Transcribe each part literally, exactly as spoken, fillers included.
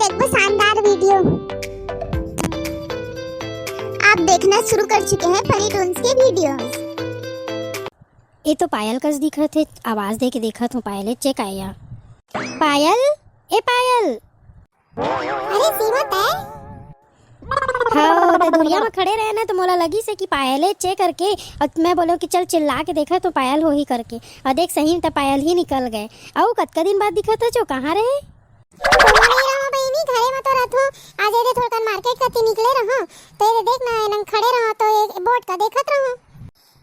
एक वो शानदार वीडियो। आप देखना शुरू कर चुके हैं फनी टून्स के वीडियोज़। ये तो पायल कस दिखत हे, आवाज दे के देखत हूँ, पायल चेक आया। पायल, ए पायल। अरे सीमा, तय? हाँ, तो दुरिया में खड़े रहे ना, तो मोला लगिस हे कि पायल ए चेक करके, और मैं बोलो कि चल चिल्ला के देखा तो पायल होही करके, और देख सही में तो पायल ही निकल गए। अउ कतका दिन बाद दिखत हे जो, कहाँ रहे? कहाँ नहीं रहा बहिनी, घरे में तो रहथो। आज एदे थोड़कन मार्केट कति निकले रहो, तो एदे देख ना, एनंग खड़े रहो तो ये बोर्ड का देखत रहो।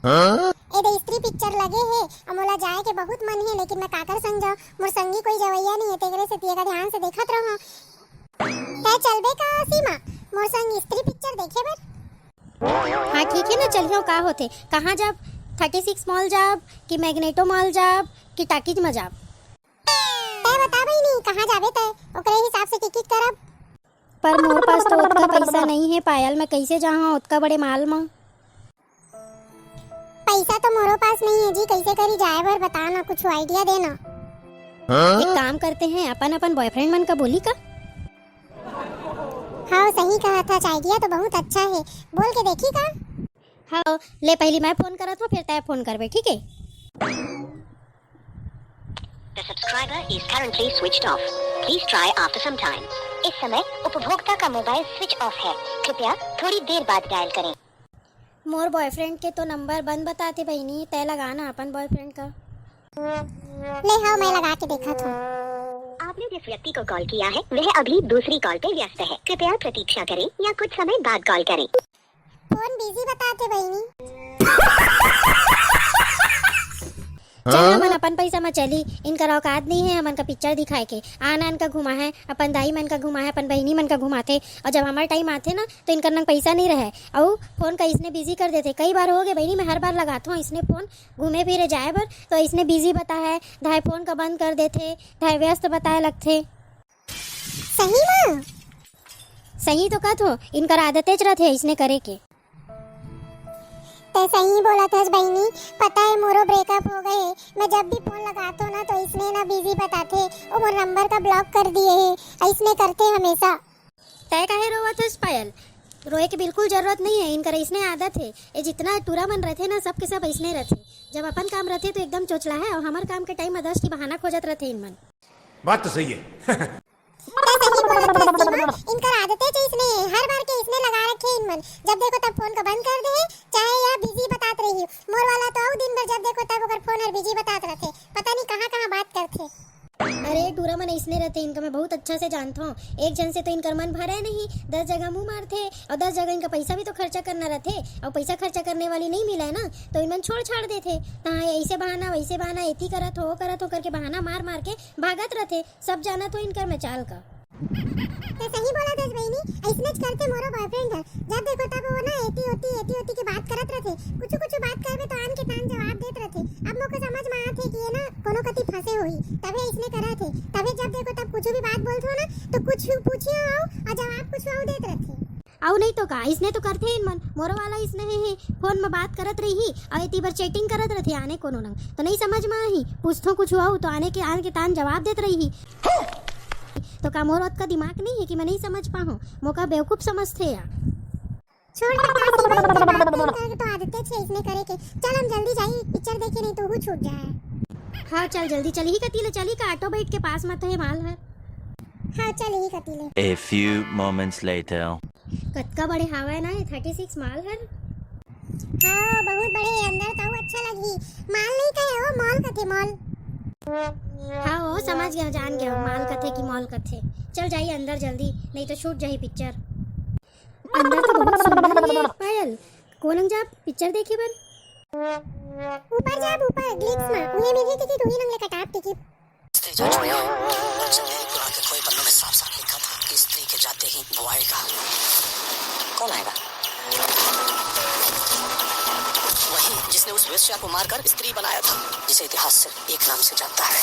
हाँ? एदे स्त्री पिक्चर लगे हे, अउ मोला जाए के बहुत मन हे, लेकिन मैं काकर संग जाऊँ, मोर संगी कोई जवैया नहीं हे, तेकरे से तिये का ध्यान से देखत रहो। तै चलबे का सीमा, मोर संग स्त्री पिक्चर देखे बर? हाँ ठीक है ना, चलियो, का होथे? कहाँ जाब? थर्टी सिक्स मॉल जाब कि मैग्नेटो मॉल जाब कि टाकीज में जाब? तै बता बहिनी, कहाँ जाबे तै? ओकरे हिसाब से टिकट करब। पर मोर पास तो ओतका पैसा नहीं है पायल, मैं कैसे जाऊँ ओतका बड़े मॉल में? पैसा तो मोरो पास नहीं है जी, कैसे करी जाए बर, बता ना, कुछ आइडिया दे ना। हाँ? एक काम करते हैं, अपन अपन बॉयफ्रेंड मन का बोली का? हाँ, सही कहा था, आइडिया तो बहुत अच्छा है, बोल के देखी का? हाँ, ले पहली मैं फोन करत हूँ, फिर तय फोन करबे, ठीक है? The subscriber is currently switched off. Please try after some time. इस समय उपभोक्ता का मोबाइल स्विच ऑफ है, कृपया थोड़ी देर बाद डायल करें। मोर बॉयफ्रेंड के तो नंबर बंद बताथे बहिनी, तय लगा ना अपन बॉयफ्रेंड का। ले हाँ, मैं लगा के देखत हूँ। आपने जिस व्यक्ति को कॉल किया है वह अभी दूसरी कॉल पे व्यस्त है, कृपया प्रतीक्षा करें या कुछ समय बाद कॉल करें। फोन बिजी बताथे बहिनी। चल हाँ? हमन अपन पैसा म चली, इनकर औकात नहीं है हमन का पिक्चर दिखाए के। आन आन का घुमा है, अपन दाई मन का घुमा है, अपन बहिनी मन का घुमाथे, और जब हमार टाइम आथे ना तो इनकर नंग पैसा नहीं रहे, अउ फोन का इसने बिजी कर देथे। कई बार हो गए बहिनी, मैं हर बार लगात हूँ इसने फोन घूमे फिरे जाए बर, तो इसने बिजी बता है, धाय फोन का बंद कर देथे, धाय व्यस्त बताए लगथे। सही में? सही तो कहत हो, इनकर आदतेच रथे इसने करे के। तै सही बोलत हस बहिनी, पता है मोरो ब्रेकअप हो गए। मैं जब भी फोन लगात हो ना तो इसने ना बिजी बताथे, वो मोर नंबर का ब्लॉक कर दिए है, ऐसने करथे हमेशा। तै काहे रोवत हस पायल? रोए के बिल्कुल जरूरत नहीं है, इनकर ऐसने आदत है। ये जितना टूरा मन रहथे ना, सबके सब ऐसने रहथे। जब अपन काम रहथे तो एकदम चोचला है, और हमार काम के टाइम में दस की बहाना खोजत रहथे इन मन। बात तो सही है। तै सही बोलत हस सीमा, इनकर आदते च इसने है, हर बार के इसने लगा रखे इन मन। जब देखो तब फोन का बंद कर दे, चाहे या बिजी बतात रही। मोर वाला तो अउ दिन भर जब देखो तब ओकर फोन हर बिजी बतात रहथे, पता नहीं कहाँ कहाँ बात करथे। अरे टूरा मन इसने रहथे, इनका मैं बहुत अच्छा से जानत हूँ। एक जन से तो इनकर मन भरे नहीं, दस जगह मुंह मारथे, और दस जगह इनका पैसा भी तो खर्चा करना रहथे, और पैसा खर्चा करने वाली नहीं मिला है ना, तो इमन छोड़ छाड़ देथे। तहाँ ऐसे बहाना, वैसे बहाना, एती करत हो, वो करत हो करके बहाना मार मार के भागत रहथे। सब जानत हो इनकर मैं चाल का। तै सही बोलत हस बहिनी, ऐसनेच करथे मोरो बॉयफ्रेंड ह। जब देखो तब वो ना एती ओती, एती ओती के बात करत रहथे। कुछु कुछु बात करबे तो आन के तान जवाब देत रहथे। अब मोके समझ में आथे कि ये ना कोनो कति फंसे होही, तभे ऐसने करत हे। तभे जब देखो तब कुछु भी बात बोलथो ना तो कुछु पूछियो अउ, अउ जवाब कुछु अउ देत रहथे। अउ नहीं तो का, इसने तो करथे इन मन। मोरो वाला इसने हे, हे, फोन में बात करत रही, अउ एती बर चैटिंग करत रहथे आने कोनो नंग। तो नहीं समझ में आही, पूछथो कुछु अउ तो आने के, आन के तान जवाब देत रही। तो का मोर ओतका दिमाग नहीं है कि मैं नहीं समझ पाहूँ? मोका बेवकूफ समझथे या? छोड़ ना, का सीमा, इनके बात नहीं करे तो आदते छे इसने करे के। चल हम जल्दी जाई पिक्चर देखे, नहीं तो वो छूट जाए। हाँ चल जल्दी चल, ही कती ले चली का, ऑटो बैठ के पास मत है माल हर। हाँ चल ही कती ले। A few moments later. कतका बड़े हावय ना ये थर्टी सिक्स माल हर। हाँ बहुत बड़े, अंदर तो अच्छा लगही। माल नहीं कहे वो, मॉल कथे मॉल। हाँ वो समझ गया, जान गया, माल कथे कि मॉल कथे। चल जाई अंदर जल्दी, नहीं तो छूट जाही पिक्चर। अंदर तो बहुत सुंदर है पायल। कोन अंग जाब पिक्चर देखे बर? ऊपर जाब ऊपर, ग्लिम्स में उहे मिलही टिकट, उही नंग ले कटाब टिकट। रास्ते जा चुके हैं। जब भी पुराने खोए पन्नों में साफ साफ लिखा था कि स्त्री के जाते ही वो आएगा। कौन आएगा? वही जिसने उस वेश्या को मारकर स्त्री बनाया था, जिसे इतिहास सिर्फ एक नाम से जानता है।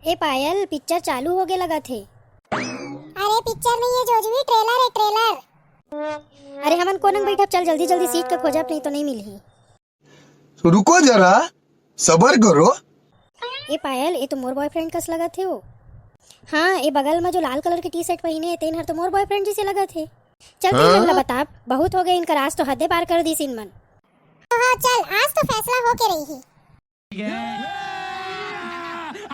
ए पायल, पिक्चर चालू होगे लगत हे। अरे पिक्चर नहीं है जोजवी, ट्रेलर है ट्रेलर। अरे हमन कोन अंग बैठब, चल जल्दी जल्दी सीट का खोजब, नहीं तो नहीं मिलही। तो रुको जरा, सबर करो। ए पायल, ए तो मोर बॉयफ्रेंड कस लगत हे वो। हाँ, ए बगल में जो लाल कलर के टी शर्ट पहिने हे, तेन हर तो मोर बॉयफ्रेंड जैसे लगत हे। चल, तू मन ला बताब, बहुत हो गए इनकर, आज तो हदे पार कर दीस इन मन। हाँ, चल, आज तो फैसला हो के रही ही।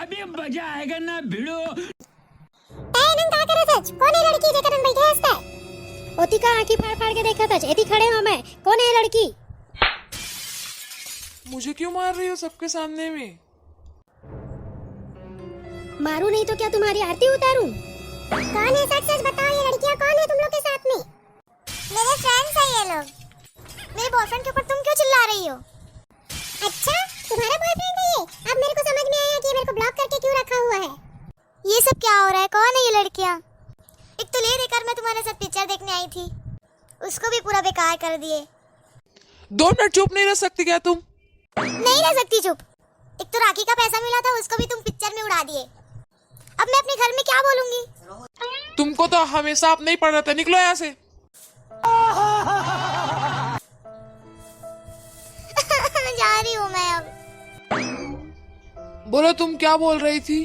अभी मजा आएगा ना भिड़ो। ए, नंग का करत हच? कौन है लड़की जेकर नंग बैठे हस तै? ओती का आंखी फाड़ फाड़ के देखत हच? एती खड़े हूँ मैं। कौन है लड़की? मुझे क्यों मार रही हो सबके सामने में? मारूं नहीं तो क्या तुम्हारी आरती उतारूं? कौन है? सच सच बताओ, ये लड़कियां कौन है तुम लोग के साथ में? मेरे फ्रेंड्स हैं ये लोग। मेरे बॉयफ्रेंड के ऊपर तुम क्यों चिल्ला रही हो? अच्छा, तुम्हारा बॉयफ्रेंड है ये? अब मेरे को समझ में आया कि ये मेरे को ब्लॉक करके क्यों रखा हुआ है। ये सब क्या हो रहा है? कौन है ये लड़कियां? एक तो ले देकर मैं तुम्हारे साथ पिक्चर देखने आई थी, उसको भी पूरा बेकार कर दिए। दो मिनट चुप नहीं रह सकती क्या तुम? नहीं रह सकती चुप। एक तो राखी का पैसा मिला था, उसको भी तुम पिक्चर में उड़ा दिए। अब मैं अपने घर में क्या बोलूंगी? तुमको तो हमेशा अपना ही पड़ रहता है, निकलो यहाँ से। जा रही हूँ मैं अब। बोलो, तुम क्या बोल रही थी?